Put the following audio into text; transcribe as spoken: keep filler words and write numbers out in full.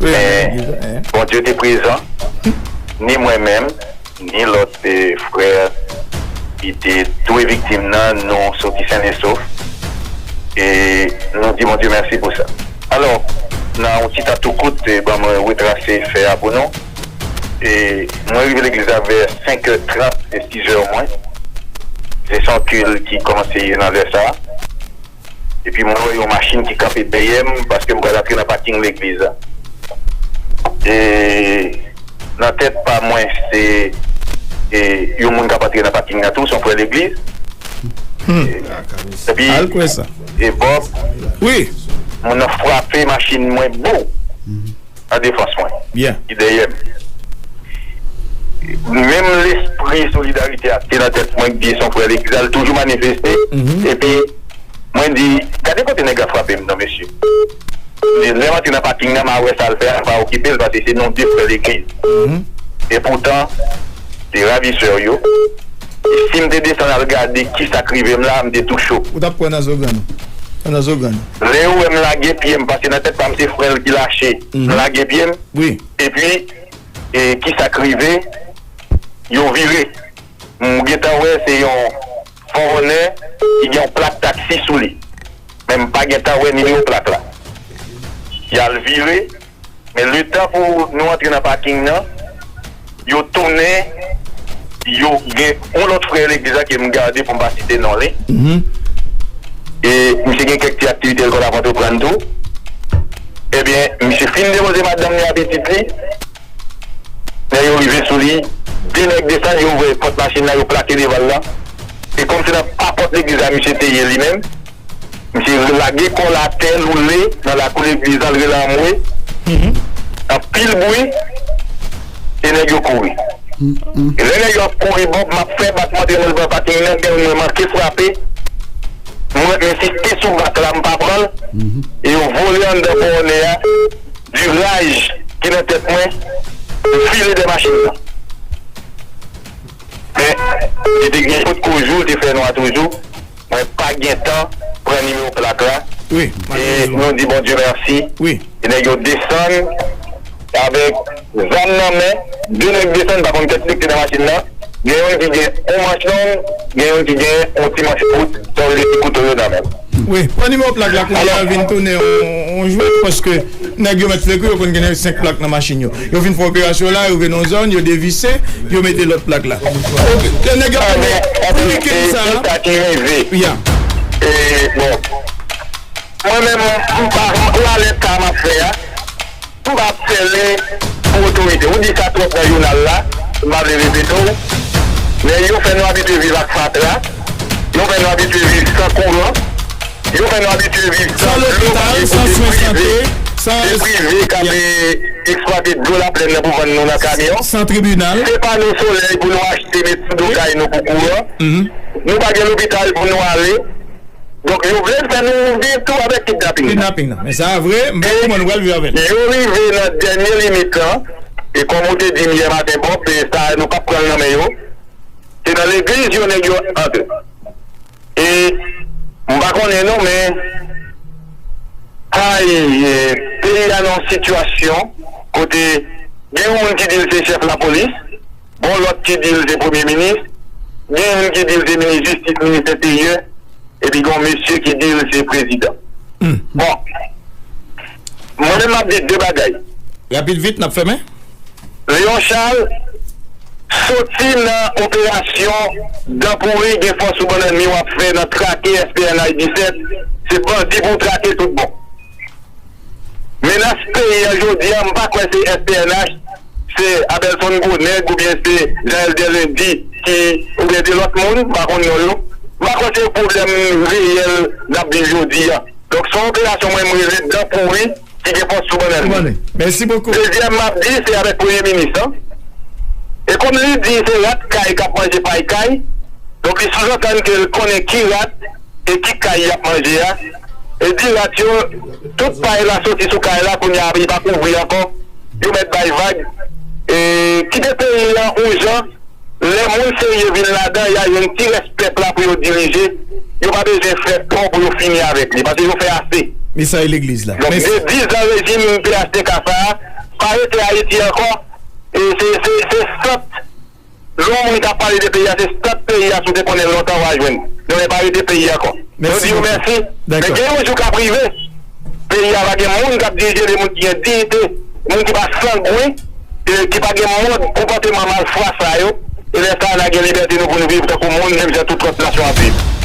Men Bondye te prezan, ni mwen menm, ni lòt frè ki te dwe viktim nan, nou soti sennesof. E nou di Bondye mèsi pou sa. Alò, nan yon ti tan tou kout, ban mwen retrase fè a pou nou. E mwen rive legliz la vè senk è trant, se sis è omwen. Se se yon kil ki kòmanse nan lè sa a. Epi mwen wè yon machin ki kanpe dèyè m paske m pral antre nan paking legliz la. E nan tèt pa mwen, se e, yon moun k ap antre nan paking nan tou, se yon frè legliz. Epi e Bob, moun nan frape machin mwen, boum, an defans mwen, ki dèyè m. Menm lespri solidarite a te nan tèt mwen, ki di se yon frè legliz la, l toujou manifeste. Epi mwen di, gade kote nèg la frape m nan, mesye. Lè m antre nan paking nan, m a wè sa l fè a, m pa okipe l, paske se nou de frè legliz. Epoutan, se ravisè yo. E si m te desann al gade kisa k rive m la, m te tou cho. Ou t ap kwè nan zogàn ou. Nan zogàn ou. Lè yo wè m lage pye m, paske nan tèt pa m se frè l ki lache. M lage pye m. Epi, e, kisa k rive? Yo vire. M gentan wè se yon fò vòlè ki gen yon plak taksi sou li. Men m pa gentan wè nimewo plak la. Y al vire, men letan pou nou antre nan paking nan, yo tounen, yo gen yon lòt frè legliz la ke m gade pou m pa site non li. E misye gen kèk ti aktivite l konn ap antreprann tou. Ebyen, misye fin depoze madanm li ak pitit li. Lè yo rive sou li, de nèg desann, yo ouvè pòt machin nan, yo plake devan l lan. E kòm se nan pa pòt legliz la misye te ye li menm, misye lage kò l atè, l woule nan lakou legliz la, l rele anmwe. Anpil bri, e nèg yo kouri. E lè nèg yo ap kouri, Bob, m ap fè batman trè mwen nan paking nan, gen youn mwen manke frape. Mwen ensi te sou bak la, m pa pran l. E yo vole anndan kònè a. Viraj ki nan tèt mwen, m vire dèyè machin nan. Men, li te gen potko jou, li te fè nwa toujou. Mwen pa gentan pran nimewo plak la. E nou di Bondye mèsi. E nèg yo desann avèk zam nan men. De nèg desann, pa konn kiyès ki te nan machin nan. Gen youn ki gen yon manch long, gen youn ki gen yon ti manch kout, sa vle di kouto yo nan men l. Wi, pran nimewo plak la kounye a vin tounen yon, yon jwèt, paske nèg yo mèt frekwi, yo konn gen senk plak nan machin yo. Yo vin fè operasyon la, yo vin nan zòn, yo devise, yo mete lòt plak la. Oke, nèg yo tounen, pou wikenn sa a. Sa ki rive. Ya. E, bon. Mwen menm, m pa, m pa alèz sa m ap fè a. M pa ap fè li pou otorite. Ou di sa twòp nan jounal la, m pa vle repete w. Men yo fè nou abitye viv ak fatra, yo fè nou abitye viv san kouran, yo fè nou abitye viv san dlo, paske kote prive, se prive k ap eksplwate dlo Laplèn nan pou vann nou nan kamyon. San tribinal. Se pano solèy pou nou achte, met sou do kay nou pou kouran. Nou pa gen lopital pou nou ale. Donk, yo vle fè nou viv tou avèk kidnaping nan. Kidnaping nan. Men sa a vre, m pa konprann ou pral viv avè l. Yo rive nan dènye limit lan, e kòm ou te di m yè maten, Bob, e sa a nou p ap pran l nan men yo. Se nan legliz yo nèg yo antre. E m pa konnen non, men, ay, e, peyi a nan yon sitiyasyon kote gen yon moun ki di l se chèf lapolis, gon lòt ki di l se premye minis, gen youn ki di l se minis jistis, minis enteryè, epi gen yon mesye ki di l se prezidan. Bon, mwen menm m ap di de bagay. Rapid vit, n ap fèmen. Léon Charles, soti nan operasyon dan pouri gen fò sou bannann mi w ap fè nan trake S P N H disèt, se bandi pou w trake tout bon. Menas peyi a jodi a, m pa kwè se S P N H, se Abelson Gwo Nèg oubyen se Jael Dèlendi ki, oubyen de lòt moun, m pa konn non yo. M pa kwè se pwoblèm reyèl n ap viv jodi a. Donk, se yon operasyon mwen m rele dan pouri ki gen fòs sou bannann li. Mèsi bokou. Dezyèm m ap di, se avèk premye minis lan. E kòm li di se rat kay k ap manje pay kay, donk li souzantann ke l konnen ki rat e ki kay y ap manje a. E di rat yo, tout pay la soti sou kay la, kounye a li pa kouvri ankò. Yo mèt bay vag. E kite peyi an yon jan, lè moun serye vin ladan, y a jwenn ti rès pèp la pou yo dirije. Yo pa bezwen fè pon pou yo fini avèk li, paske yo fè ase. Mesaj legliz la. Donk, de dis an rejim P H T K sa a, pa rete Ayiti ankò. E se, se, se sant. Lè yon moun ka pale de peyi a, se sant peyi a, si w te konnen lontan, w a jwenn. Men w pa rete peyi a ankò. Mwen di yo mèsi. Men gen yon jou k ap rive, peyi a va gen moun k ap dirije, de moun ki gen diyite, moun ki pa sangwen, e ki pa gen mòd konpòteman malfwa sa yo. E lè sa a, n a gen libète nou pou nou viv tankou moun, menm jan tout lòt nasyon ap viv.